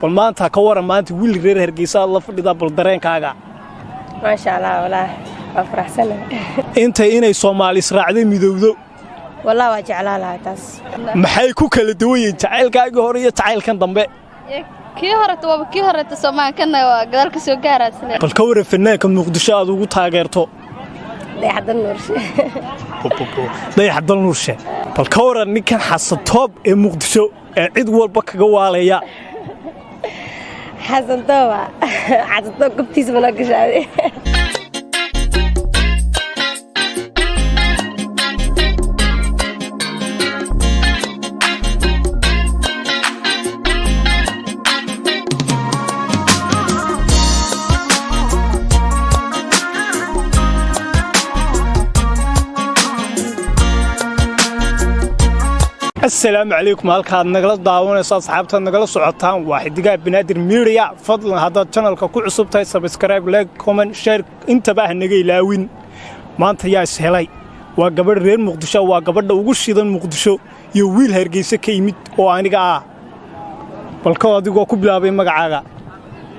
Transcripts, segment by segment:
Bal maanta ka waran, maanta wiil reer Hargeysa aad la fadhidaa, bal dareenkaaga? Maasha Allah, walaahi waa faraxsanahay. Intay inay Soomaali israacday, midowdo? Wallah, waa jeclaa lahaa taas. Maxay ku kala duwan yihiin jacaylkaagii hore iyo jacaylkan dambe? Kii horeta waaba kii horeta, Soomaan kana waa gadaal ka soo gaaraasle. Bal ka waran fanaanka Muqdisho aad ugu taageerto? Dayaxdal Nuurshe. Dayax Dalnuurshe. Bal ka waran ninkan Xasantoob ee Muqdisho ee cid walba kaga waalaya? Xasan Tooba, Xasan Toob gobtiisa manoo gashaaday. Asalaamu calaykum. Halkaad nagala daawanayso, asxaabtaad nagala socotaan, waa Xidigaha Banaadir Media. Fadlan, haddaad channelka ku cusub tahay, subscribe, like, comment, share intaba ah naga ilaawin. Maanta yaa is helay? Waa gabadh reer Muqdisho, waa gabadha ugu shidan Muqdisho, iyo wiil Hargeysa ka yimid oo aniga ah. Balko adigoo ku bilaabay magacaaga?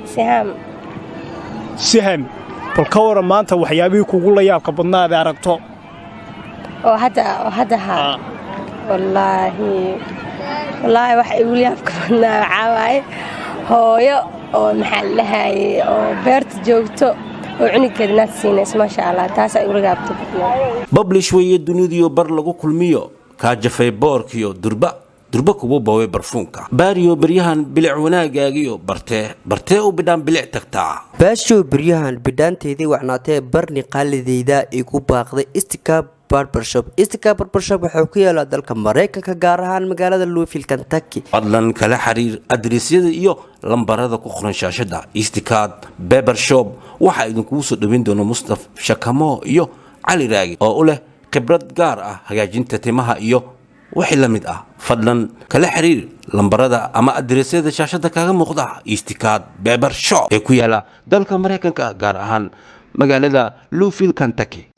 Sihaam. Siham, bal ka waran maanta waxyaabihii kugu la yaabka badnaa aad aragto? Oo hadda haa, wallaahi wallaahi, waxa igu yaabka badnaa waxaa waaye hooyo oo, maxaa la dhahayey, oo beerta joogto oo cunugeeda naad siinayso. Maasha Allah, taasaa igula yaabta badnaa. Bablish weeye dunidiyo bar lagu kulmiyo, kaa jafay boorkiyo durba durba kugu boobay barfuunka baariyo. Beryahan bilic wanaagaagiyo bartee bartee u bidhaan bilic tagtaa. Baashow, beryahan bidhaanteedii wacnaatee, barni qaalideyda igu baaqday Istika Barbershop. Istika Barbershop wuxuu ku yaalaa dalka Maraykanka, gaar ahaan magaalada Louisville, Kentucky. Fadlan kala xiriir adreesyada iyo lambarada ku qoran shaashada. Istikaad Barbershop waxaa idinkugu soo dhoweyn doona Mustaf Shakamo iyo Cali Raagi oo u leh khibrad gaar ah hagaajinta timaha iyo wixii la mid ah. Fadlan kala xiriir lambarada ama adreesyada shaashada kaaga muuqda. Istikaad Barbershop ee ku yaala dalka Maraykanka, gaar ahaan magaalada Louisville, Kentucky.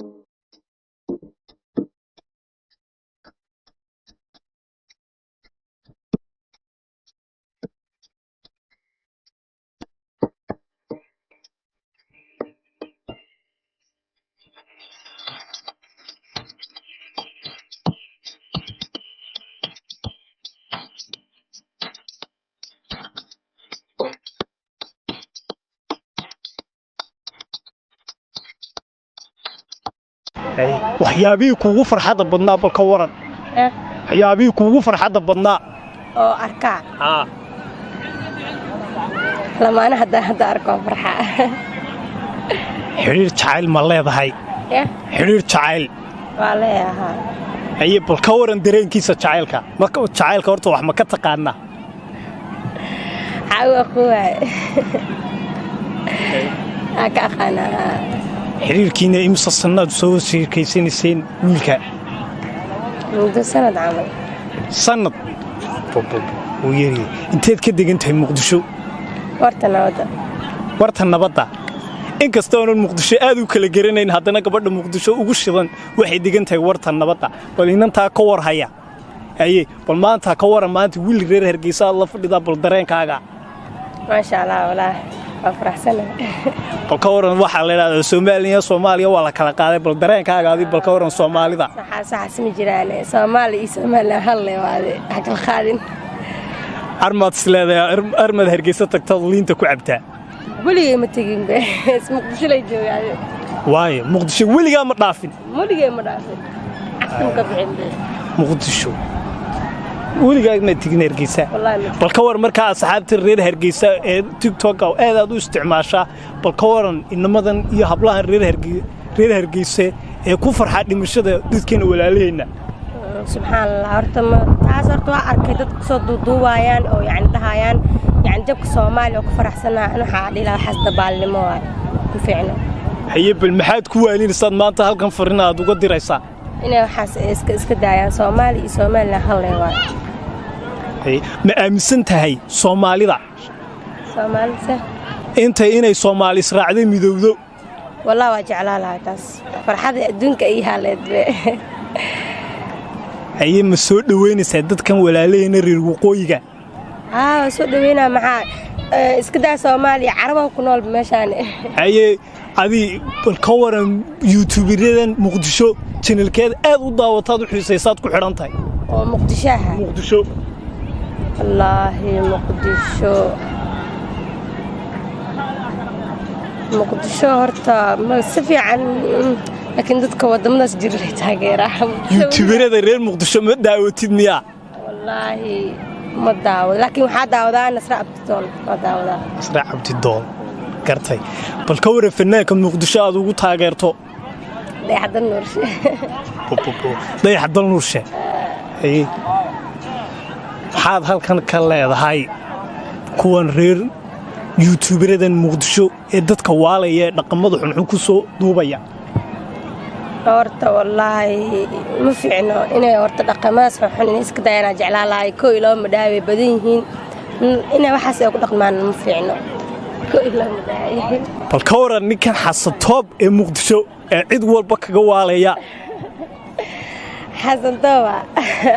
Waxyaabihii kuugu farxadda badnaa, bal ka waran? Waxyaabihii kuugu farxadda badnaa? Oo arkaa lamaana hadda arko farxaa. Xidhiir jacayl ma leedahay? Yah? Xidhiir jacayl? Waa leeyahaa. Haye, bal ka waran dareenkiisa jacaylka? Marka jacaylka horta wax ma ka taqaanaa? Xaawa kuwaay aa ka aqaanaa. Xidhiirkiina imisa sannaad soo sheekaysanayseen wiilka? Muddo sanad camal. Sanad wuu yaryahay. Inteed ka degan tahay Muqdisho? Warta Nabadda. Warta Nabadda. Inkasta oonan Muqdisho aad u kala garanayn, haddana gabadha Muqdisho ugu shidan waxay degan tahay Warta Nabadda. Bal inantaa ka war haya. Haye, bal maanta ka waran, maanta wiil reer Hargeysa aad la fadhidaa, bal dareenkaaga? Maasha Allah, walaahi waa faraxsanahay. Bal ka waran, waxaa la idhahdaa Soomaaliya, Soomaaliya waa la kala qaaday. Bal dareenkaaga adi, bal ka waran Soomaalida? Saxaa saxas ma jiraan. Soomaali iyo Somaliland halle waade, ha kala qaadin. Armaad is leedahay armaad Hargeysa tagtaad liinta ku cabtaa? Weligay ma tegin be, Muqdisho lay joogaade. Waayo, Muqdisho weligaa ma dhaafin? Weligay ma dhaafin, cagtam ka bixin be. Muqdisho weligaa ma tegin Hargeysa? Wallaahi ma. Bal ka waran markaa asxaabta reer Hargeysa ee TikToka aad aad u isticmaashaa, bal ka waran inamadan iyo hablahan reer Hargeysa ee ku farxaa dhimashada dadkeena walaalaheenna? Subxaan Allah, horta ma taas, horta waa arkay dad kusoo duuduubayaan oo yacni dhahayaan yacni jabka Soomaaliya oo ku faraxsanaa. An waxaa dhihi lahaa waxaas dabaalnimo waay, ku fiicno. Haye, bal maxaad ku waaninaysaad maanta halkan farina aad uga diraysaa? Inay waxaas iska daayaan. Soomaali iyo Somaliland halle waay. Haye, ma aaminsan tahay Soomaalida? Soomaalise? Intay inay Soomaali israacday, midowdo? Wallah, waa jeclaa lahaa taas, farxada adduunka iyo haaleed be. Haye, ma soo dhoweynaysaa dadkan walaalaheena reer waqooyiga? Haa, waa soo dhaweynaa. Maxaa Iska daa Soomaaliya, Carabaha ku nool meeshaan. Haye, adii bal ka waran YouTuberadan Muqdisho, channelkeeda aad u daawataad, u xiisaysaad, ku xidhan tahay? Oo Muqdishaha? Muqdisho. Wallaahi Muqdisho, Muqdisho horta ma si fiican, laakiin dadka wadamadaas jira taageeraa. YouTuberada reer Muqdisho ma daawatid miyaa? Wallaahi ma daawado, laakiin waxaa daawadaa Nasra Abdidoon, waa daawadaa. Nasra Cabdidoon, gartay. Bal ka waran fanaanka Muqdisho aad ugu taageerto? Dayaxda Nuurshe. Dayax Dalnuurshe. Haye, maxaad halkan ka leedahay kuwan reer YouTuberadan Muqdisho ee dadka waalaya, ee dhaqamada xunxun ku soo duubaya? Horta wallaahi ma fiicno inay horta dhaqamadaas xunxun inay iska dayanaa jeclaa lahay. Koo iyo laba madhaaway badan yihiin, inay waxaas ay ku dhaqmaan ma fiicno. Koo iyo laba madhaaway. Bal ka waran ninkan Xasantoob ee Muqdisho ee cid walba kaga waalaya? Xasantooba,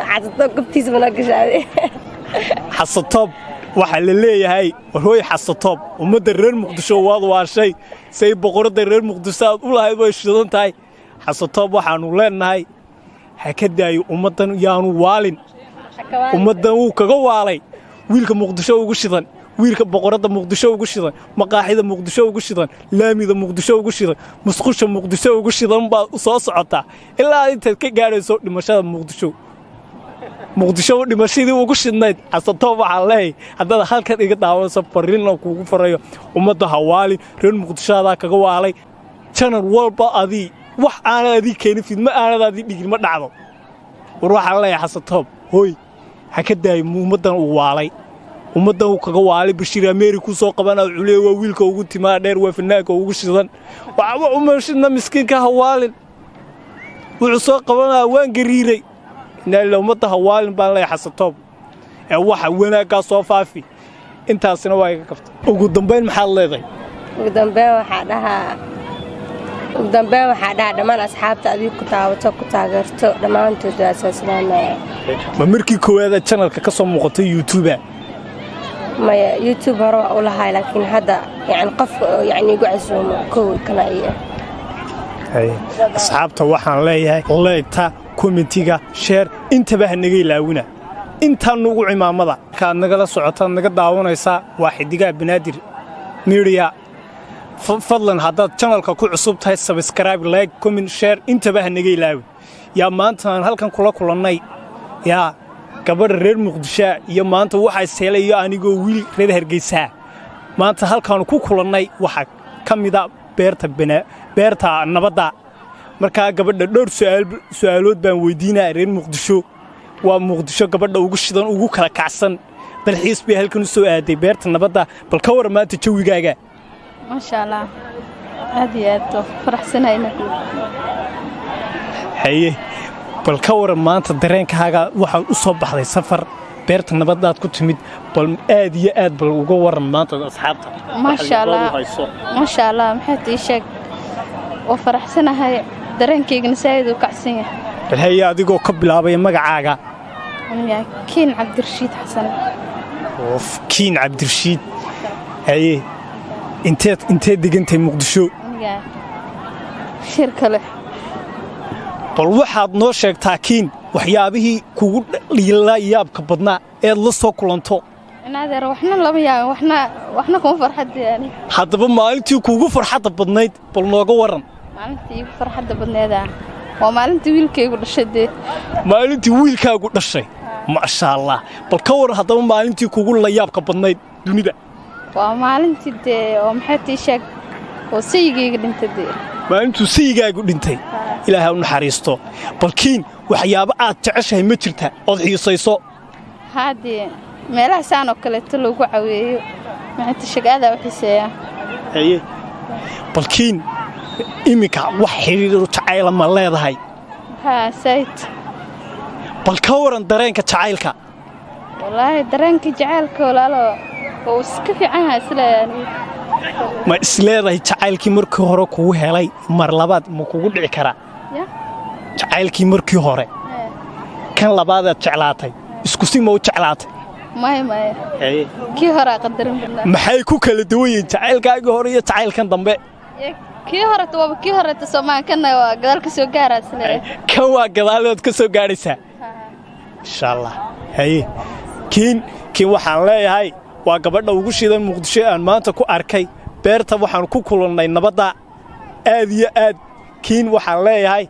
Xasantoob gabtiisa manoo gashaaday. Xasantoob waxaa la leeyahay, war hooy Xasantoob, ummadda reer Muqdisho waad waashay. Say boqoradda reer Muqdisho aad u lahayd way shidan tahay. Xasantoob waxaannu leennahay ha ka daayo ummaddan, yaanu waalin ummaddan. Wuu kaga waalay wiilka Muqdisho ugu shidan, wiilka boqoradda Muqdisho ugu shidan, maqaaxida Muqdisho ugu shidan, laamida Muqdisho ugu shidan, musqusha Muqdisho ugu shidan baad u soo socotaa ilaa intaad ka gaadhayso dhimashada Muqdisho. Muqdisho dhimashadii ugu shidnayd. Xasantoob waxaan leeyahay, haddaad halkan iga daawanayso, fariinna kuugu farayo: ummadda ha waalin, reer Muqdishoadaa kaga waalay. Channel walba adii wax aanad adii keenin, fidmo aanad adii dhigin ma dhacdo. War waxaan leeyahay Xasantoob, hooy, ha ka daayo ummaddan uu waalay, ummaddan uu kaga waalay. Bashiir Ameeri ku soo qabana culiya, waa wiilka ugu timaa dheer, waa fanaanka ugu shidan. Waxba uma shidna miskiinka, ha waalin. Wuxuu soo qabanaya waan gariiray. Inaa ummadda ha waalin baan leeyahay Xasantoob, ee waxa wanaaggaa soo faafi. Intaasina waa iga kafta. Ugu dambayn maxaad leedahay? Ugu dambeyn waxaa dhahaa dhammaan asxaabta adiga ku daawato, ku taageerto, dhammaantood waa soo salaamaya. Ma markii koowaad channelka ka soo muuqatay YouTubea? Maya, YouTube hore waa u lahay, laakiin hadda yani qof yani igu casuumo kow kana iyo. Asxaabta waxaan leeyahay liketa, commentiga, share intaba ha naga ilaawina. Intaa nugu cimaamada markaad nagala socotaad naga daawanaysaa waa Xidigaha Banaadir Media. Fadlan haddaad channelka ku cusub tahay, subscribe, like, comment, share intaba ha naga ilaawin. Yaa maanta aan halkan kula kulannay? Yaa gabadha reer Muqdishaa iyo maanta waxaa ishelay iyo anigoo wiil reer Hargeysaa maanta halkaannu ku kulannay waxaa ka mida beerta beerta nabadda. Markaa gabadha dhowr su'aalood baan weydiinaya. Reer Muqdisho, waa Muqdisho gabadha ugu shidan, ugu kala kacsan. Dalxiis bay halkan u soo aaday beerta nabadda. Bal ka waran maanta jawigaaga? Maasha Allah, aad iyo aad waa faraxsanayna. Haye, bal ka waran maanta dareenkaaga? Waxaad u soo baxday safar, beerta nabadaad ku timid. Bal aad iyo aad bal uga waran maanta asxaabta. Maasha Allah, maasha Allah. Maxay tii sheeg, waa faraxsanahay, dareenkaygana saa'id uu kacsan yahay. Bal haye, adigoo ka bilaabaya magacaaga. Kiin Cabdirashiid Xasan. Of Kiin Cabdirashiid. Haye, inteed degantahay Muqdisho? Aniga shir kale. Bal waxaad noo sheegtaa, Kiin, waxyaabihii kugu dhiila yaabka badnaa eed la soo kulanto. Inaadeer, waxna lama yaabin, waxna kuma farxadda yani. Haddaba maalintii kuugu farxadda badnayd bal nooga waran. Maalintii igu farxadda badneeda waa maalintii wiilkaygu dhashay dee. Maalintii wiilkaagu dhashay, maasha Allah. Bal ka waran haddaba maalintii kugu layaabka badnayd dunida. Waa maalintii dee oo maxay tii sheeg oo sayigayga dhintay dee. Maalintuu sayigaagu dhintay, Ilaahay u naxariisto. Balkiin, waxyaabo aad jeceshahay ma jirta ood xiisayso? Haadee, meelaha saan oo kaleeto lagu caweeyo, maxay tii sheeg, aadaa u xiiseeyaa. Haye, balkiin, iminka wax xidhiir jacayla ma leedahay? Haa, said. Bal ka waran dareenka jacaylka. Wallaahi dareenka jacaylka, walaalo, oo iska fiican yahay isleeyahay. Ma isleedahay jacaylkii markii hore kugu helay mar labaad ma kugu dhici karaa? Ya. Jacaylkii markii hore, kan labaadaad jeclaatay, isku si ma u jeclaatay? Maya, maya. Haye. Kii horaa qadarin badnaa. Maxay ku kala duwan yihiin jacaylkaagii hore iyo jacaylkan dambe? Kii horeta waaba kii horeta soomaa, kana waa gadaal ka soo gaaraa isleeyahay. Kan waa gadaalood ka soo gaadhaysaa, insha Allah. Haye, kiin kiin waxaan leeyahay waa gabadha ugu shidan Muqdisho ee aan maanta ku arkay beerta. Waxaan ku kulannay nabadda aad iyo aad. Kiin waxaan leeyahay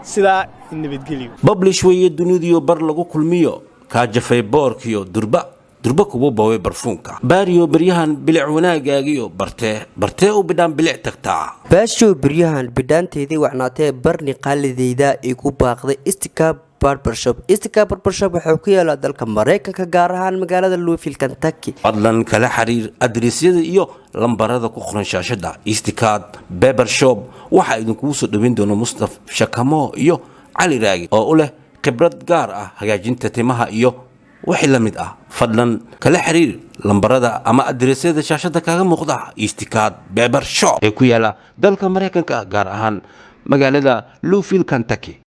sidaa nabadgelyo. Bablish weeye dunidiyo bar lagu kulmiyo, kaa jafay boorkiyo durba durba kugu baway barfuunka baariyo beryahan bilic wanaagaagiyo bartee bartee u bidhaan bilic tagtaa. Baashow beryahan bidhaanteedii wacnaatee barni qaalideyda igu baaqday Istika Barbershop. Istika Barbershop wuxuu ku yaalaa dalka Maraykanka, gaar ahaan magaalada Louisville, Kentucky. Fadlan kala xiriir adresyada iyo lambarada ku qoran shaashada. Istikaad Barber Shop waxaa idinkugu soo dhoweyn doona Mustaf Shakamo iyo Cali Raagi oo u leh khibrad gaar ah hagaajinta timaha iyo wixii la mid ah. Fadlan kala xiriir lambarada ama adresyada shaashada kaaga muuqda. Istikaad Barber Shop ee ku yaala dalka Maraykanka, gaar ahaan magaalada Louisville, Kentucky.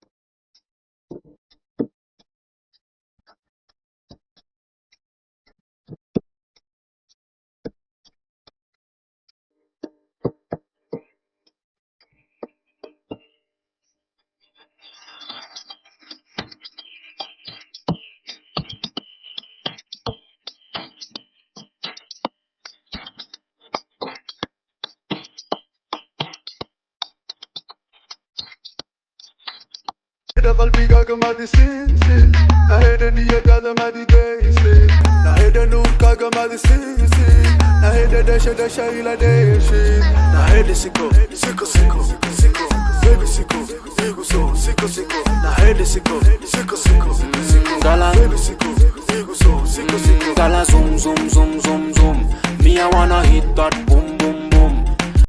Qalbigaaga madisiinsid, naheda niyadaada madigaysid, naheda nuurkaaga madisiinsid, naheda dhasha dhasha ila dheeshid, naheda siko siko siko siko, baby, siko igu soo siko siko, naheda siko siko siko siko, baby, siko igu soo siko siko. Gala zoom zoom zoom zoom zoom. Me I wanna hit that boom.